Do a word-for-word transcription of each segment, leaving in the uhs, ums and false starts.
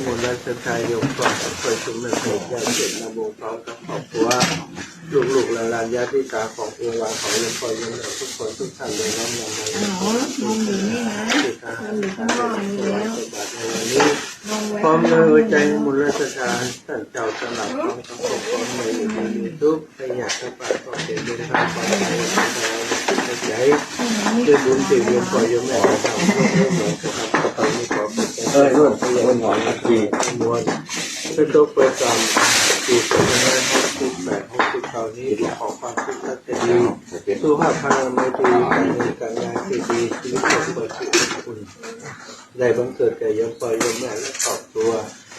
มนต์และศรัทธาโยมก่อน คอยชุมนุมญาติโยมนะ วงพร้อมกับครอบครัว ลูกๆ หลานๆ ญาติสาของเอื้อวาของโยมพ่อโยมแม่ทุกคนทุกท่านเลย น้อมนำมา อ๋อ มองอยู่นี่นะ ที่ทาง มองอยู่ข้างนอกนี่แล้ว ใส่บาตรในวันนี้ มองไว้ พร้อมด้วยหัวใจมนต์และศรัทธา ท่านเจ้าสำหรับพร้อมทั้งครอบครัว ไม่มีทุกข์ ใครอยากจะฝากก็เขียนเดินทางไป ในจิตในใจ ด้วยบุญที่โยมพ่อโยมแม่ทำร่วมกันนะครับ ต่อไปนี้ขอเป็น เออ ร่วม ร่วมหน่อย มวล เพื่อตกไปตามปีสองพันห้าร้อยหกสิบแปด หกสิบเก้านี้ ขอความสุขสวัสดี สุขภาพพลานามัยที่ดี การเงินการงานที่ดี ชีวิตครอบครัวที่อบอุ่น ได้บังเกิดแก่โยมพ่อโยมแม่และครอบครัว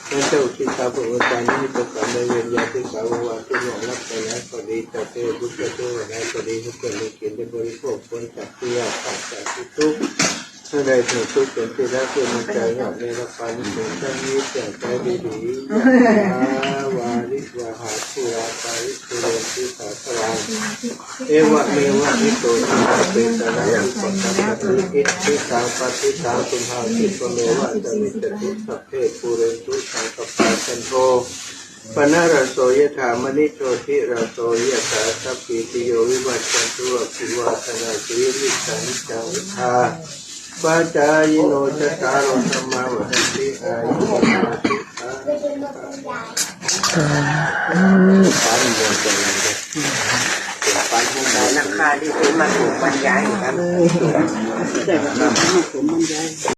ท่านเจ้าอุทิศตามบุญคุณนี้ เจ้ากรรมนายเวรญาติสาวงวานที่ล่วงลับไปแล้วก็ดี เจ้าเทพบุตรเจ้าเทวดาก็ดี ให้เกิดมีกินได้บริโภค พ้นจากทุกข์ยาก ปราศจากทุกข์ ให้ได้ถึงทุกข์เป็นที่รัก เพื่อมีใจงามในละครนี้ ถึงครั้งนี้เสียงใจดีๆ ยะถาวาริวหาปูราปาริปูเรนติสาคารัง เอวะเมวะอิโต ทินังเปตานัง อุปกัปปะติ อิทธิตังปัตถิตัง ตุมหังคิปะเมวะสะมิชฌะตุ สัพเพปูเรนตุสังกัปปา จันโท ปะนะระโส ยะถา มะณิโชติระโส ยะถา สัพพีติโย วิวัชชันตุ สัพพะวาทานา สีลิสสานิจัง วุฑฒาปะจายิโน จัตตาโร ธัมมา วัฑฒันติ อายุ วัณโณ สุขัง พลัง นะคะ ที่มาปลูกบรรยายครับ ได้มาปลูกบรรยาย